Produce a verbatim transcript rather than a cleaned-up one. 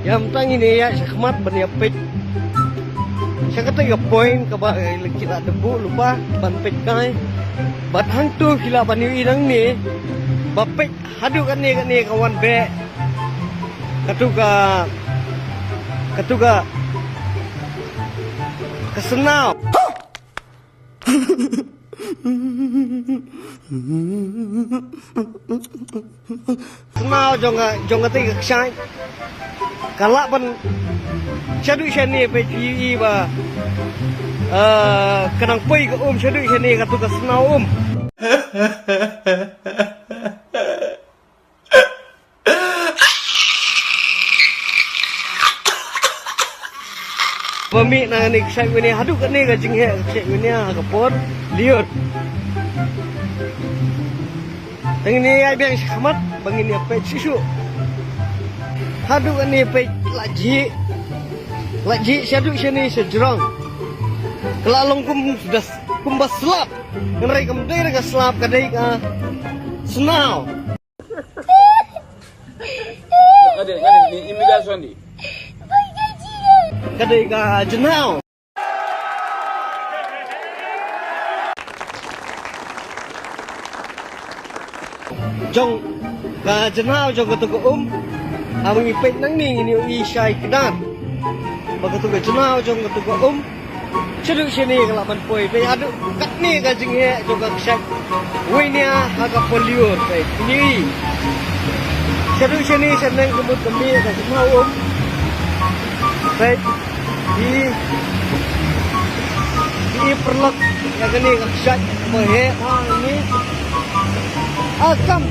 Ïa mynta ngin ïa shakhmat ban ïa peit sha kata ka point kaba, eh, ki la dep buh lypa ban peit kai. Bad hangto ki lah ban ïohi nangne ba peit haduh kane kane ka wan beh. Katu ka, katu ka, ka snaw. Snaw jong ka, jong kata ka kshaid. Ka lah ban shaduh shane, peit phi ïohi ba, eh, ka nang poi ka um shaduh shane, katu ka snaw um. Ba mih na kane ka kshaid wine haduh kane ka jingheh ka kshaid wine ha ka por lyiur. Te ngin ïa biang shakhmat ba ngin ïa peit shuh shuh. Haduh kane peit la jhieh, la jhieh shaduh shane sha jrong. Ka la long kum da s-, kumba slap. Hynrei kam dei re ka slap, ka dei ka snaw. Ka dei, ka dei, ni imigrasyon di. Ka dei ka jnaw. Jong ka jnaw jong katu ka um. Haba ngi peit nangne ngin ïohi shai kdar ba katu ka jnaw jong katu ka um shaduh shane ka lah ban poi. Peit haduh katne ka jingheh jong ka kshaid wine ha ka por lyiur. Peit, peit. Shaduh shane shaneng ka mut ka mih ka jnaw um. Peit. Phi, phi paralok ïa kane ka kshaid ba heh hangne. Ah, kam.